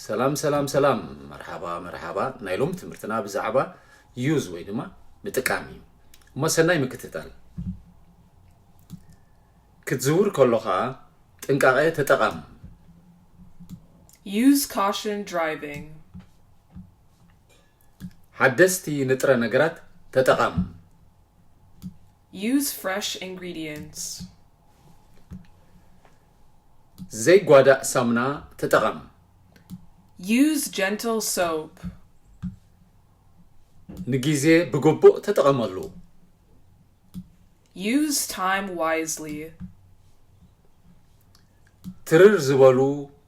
ሰላም ሰላም ሰላም፣ መርሓባ መርሓባ። ናይ ሎሚ ትምህርትና ብዛዕባ use ወይ ድማ ምጥቃም እዩ። እሞ ሰናይ ምክትታል። ክትዝውር ከሎኻ ጥንቃቐ ተጠቐም። Use caution driving. ሓደስቲ ንጥረ ነገራት ተጠቐም። Use fresh ingredients. ዘይጓዳእ ሳሙና ተጠቐም። Use gentle soap. ንጊዜ ብግቡእ ተጠቐመሉ። Use time wisely. ትርር ዝበሉ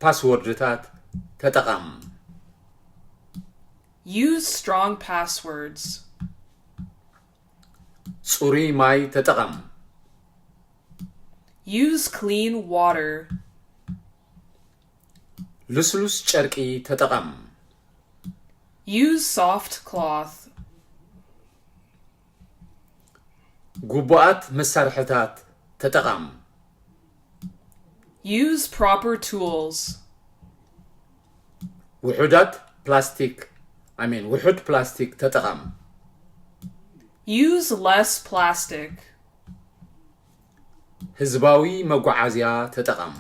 ፓስወርድታት ተጠቐም። Use strong passwords. ጽሩይ ማይ ተጠቐም። Use clean water. ልስሉስ ጨርቂ ተጠቐም። Use soft cloth. ግቡኣት መሳርሕታት ተጠቐም። Use proper tools. ውሑዳት ፕላስቲክ፣ I mean ውሑድ ፕላስቲክ ተጠቐም። Use less plastic. ህዝባዊ መጓዓዝያ ተጠቐም።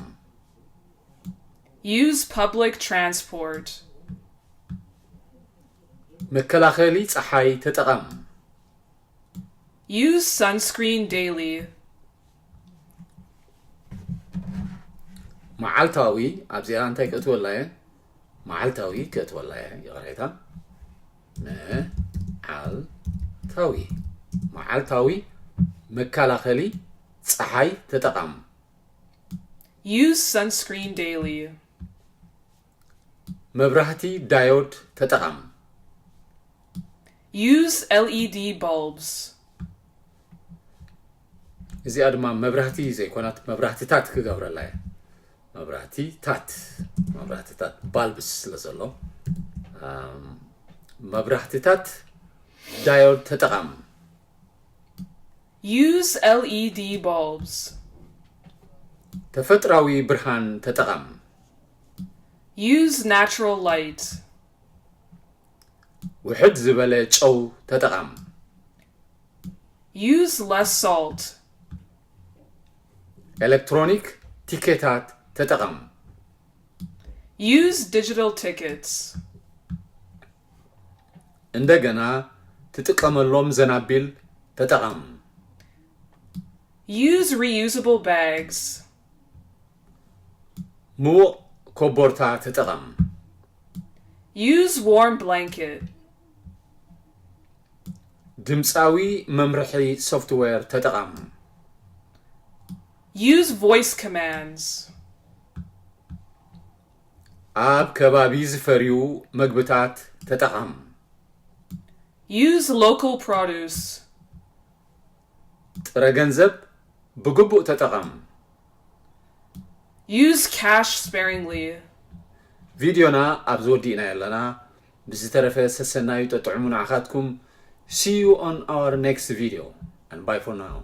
Use public transport. መከላኸሊ ጸሓይ ተጠቐም። Use sunscreen daily. መዓልታዊ ኣብዚኣ እንታይ ክእትወላ እየ? መዓልታዊ ክእትወላ እየ፣ ይቕሬታ። መዓልታዊ፣ መዓልታዊ መከላኸሊ ጸሓይ ተጠቐም። Use sunscreen daily. መብራህቲ ዳዮድ ተጠቐም። Use L E D bulbs. እዚኣ ድማ መብራህቲ ዘይኮናት መብራህትታት ክገብረላ እየ። መብራህትታት፣ መብራህትታት ባልብስ ስለ ዘሎ፣ ኣም፣ መብራህትታት ዳዮድ ተጠቐም። Use L E D bulbs. ተፈጥራዊ ብርሃን ተጠቐም። Use natural light. ውሕድ ዝበለ ጨው ተጠቐም። Use less salt. ኤሌክትሮኒክ ቲኬታት ተጠቐም። Use digital tickets. እንደገና ትጥቀመሎም ዘናቢል ተጠቐም። Use reusable bags. ምዉቕ ኮቦርታ ተጠቐም። Use warm blanket. ድምፃዊ መምርሒ ሶፍትዌር ተጠቐም። Use voice commands. ኣብ ከባቢ ዝፈርዩ መግብታት ተጠቐም። Use local produce. ጥረ ገንዘብ ብግቡእ ተጠቐም። Use cash sparingly. ቪድዮና ኣብዚ ወዲእና ኣለና። ብዝተረፈ ሰሰናዩ ጠጥዕሙ ንዓኻትኩም። See you on our next video and bye for now.